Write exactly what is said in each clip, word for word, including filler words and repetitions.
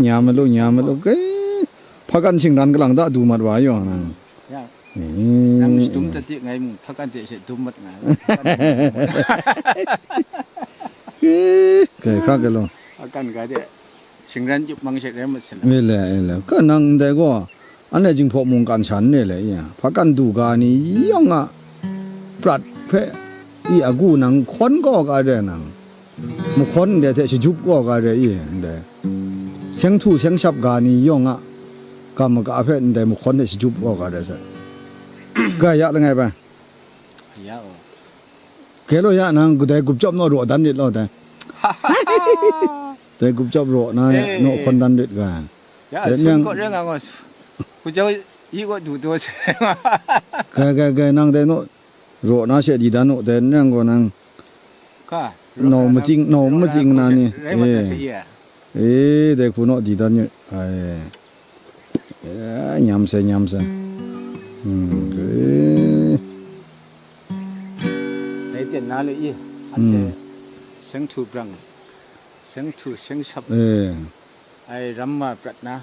Nya malu, nya malu, ke, hpakan shingran kalang da du mat wa yaw nang. Ya. Eh. Nang shadum dat de ngai mung, hpakan de she dum mat nga. Eh, kai hkra kai law. Hpakan ga de, shingran yup mang she rai mat sin. Ele, ele. Ka nang ndai gaw, anhte Jinghpaw mungkan sha n re le, iya. Hpakan du ga ni yawng a prat hpe, i agu nang hkawn kaw ga re nang. Mahkawn ndai hte shajup kaw ga re i, ndai. Seng htu seng shap ga ni yawng a, kam maga hpe ndai mahkawn hte shajup kaw ga re sai. Ga ya langai bai. Ya o. Kei law ya nang, dai gup chyawp naw raw dan rit law dai. Dai gup chyawp raw na, eh, naw hkawn dan rit ga. Ya, dai sun nang kaw ring ang o. Hku jau yi kaw du daw se. Ga, ga, ga, nang dai naw raw na she di dan u, dai nang gaw nang. Ka, nau raw na, matsing, nau raw na matsing na ni. Rai mat na eh. Se ya. Eh, dai hku naw di dan yu. Ai. Eh, nyam sai, nyam sai. Hmm, eh. Dai ten na le i. Ante, hmm, seng htu brang. Seng htu, seng shap. Eh. Ai ram ma prat na.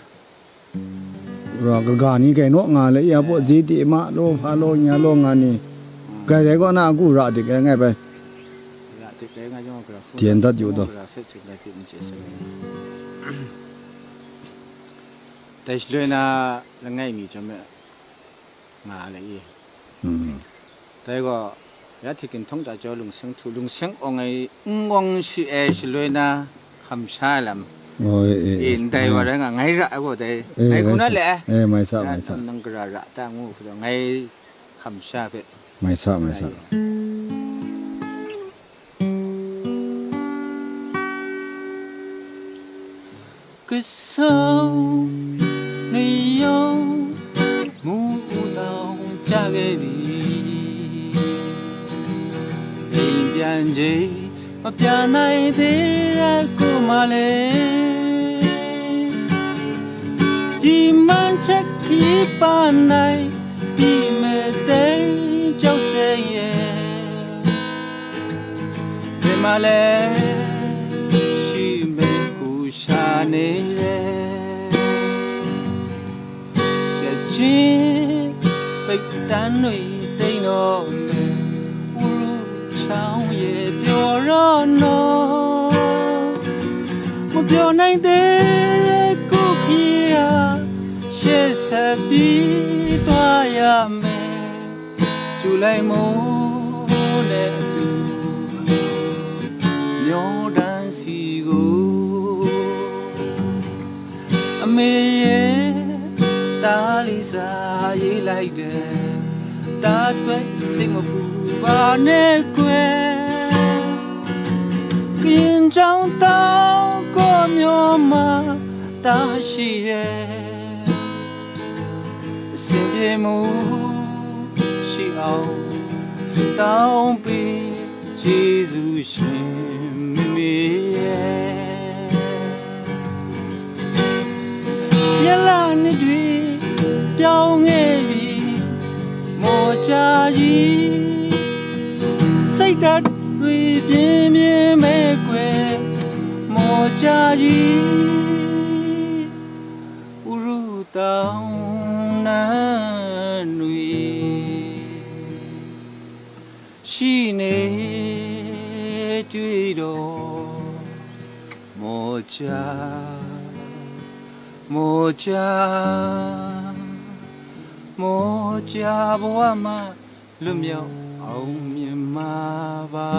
Ra kaga ni kai naw nga le, ya paw, eh, ze de ma law, hpa law, nya law nga ni. Hmm. Kai dai kaw na, a ku ra dik ai ngai bai. Ra dik ai nga jong, gra hku tian ra dat yu daw. Gra hpe chye na hpe n chye sai. Dai shaloi na langai mi chyawm e nga le i. Hmm. Dai gaw, ya hti ginhtawng ta jaw lungseng htu, lungseng awng ai, n awng shi ai shaloi na hkam sha ai lam. Oh, eh, eh, eh. Eh, ndai wa rai nga, ngai ra ai gaw dai. Eh, ngai hku na le ai. Eh, mai sa, ya, mai sa. Nang, nang gara ra ta ngu hku taw, ngai hkam sha hpe. Mai sa, mai sa. Rai. Kasa ni yawng mu u tau ja ge bi, အိမ်ပြန်ချိန်မပြန်နိုင်သေးတဲ့ကိုယ်မှလည်း ရီမန်းချက်ခရီးပန်းတိုင်းပြီးမဲ့တဲ့ကြောက်စိမ်ရဲ့ ဘယ်မှာလဲ ရှိမင်းကိုရှာနေတဲ့ ချက်ချင်းပိတ်တန်းတွေတိမ်တော့မယ် ဥရုချောင်းရဲ့ပျော်တော့နော် မပျော်နိုင်သေးတဲ့ကိုယ်ခရီးဟာရှေ့ဆက်ပြီးသွားရမယ် ဇူလိုင်မိုးနဲ့အတူမျောတန်းစီကို အမေရဲ့တားလေးစာရေးလိုက်တယ် တားအတွက်စိတ်မပူပါနဲ့ကွယ် ကရင်ကျောင်းသားကိုမျိုးမှာတားရှိရဲ့ အဆင်ပြေမှုရှိအောင်ဆုတောင်းပေး ကျေးဇူးရှင်မမေရဲ့ ရလနှစ်တွေပြောင်းခဲ့ပြီ မော်ကြာကြီး စိတ်ဓာတ်တွေပြင်းပြင်းပဲကွယ် မော်ကြာကြီး ဥရုတောင်နန်းတွေရှိနေတွေ့တော့ မော်ကြာ မော်ကြာ မော်ကြာဘဝမှာလွတ်မြောက်အောင်မြင်မှာပါ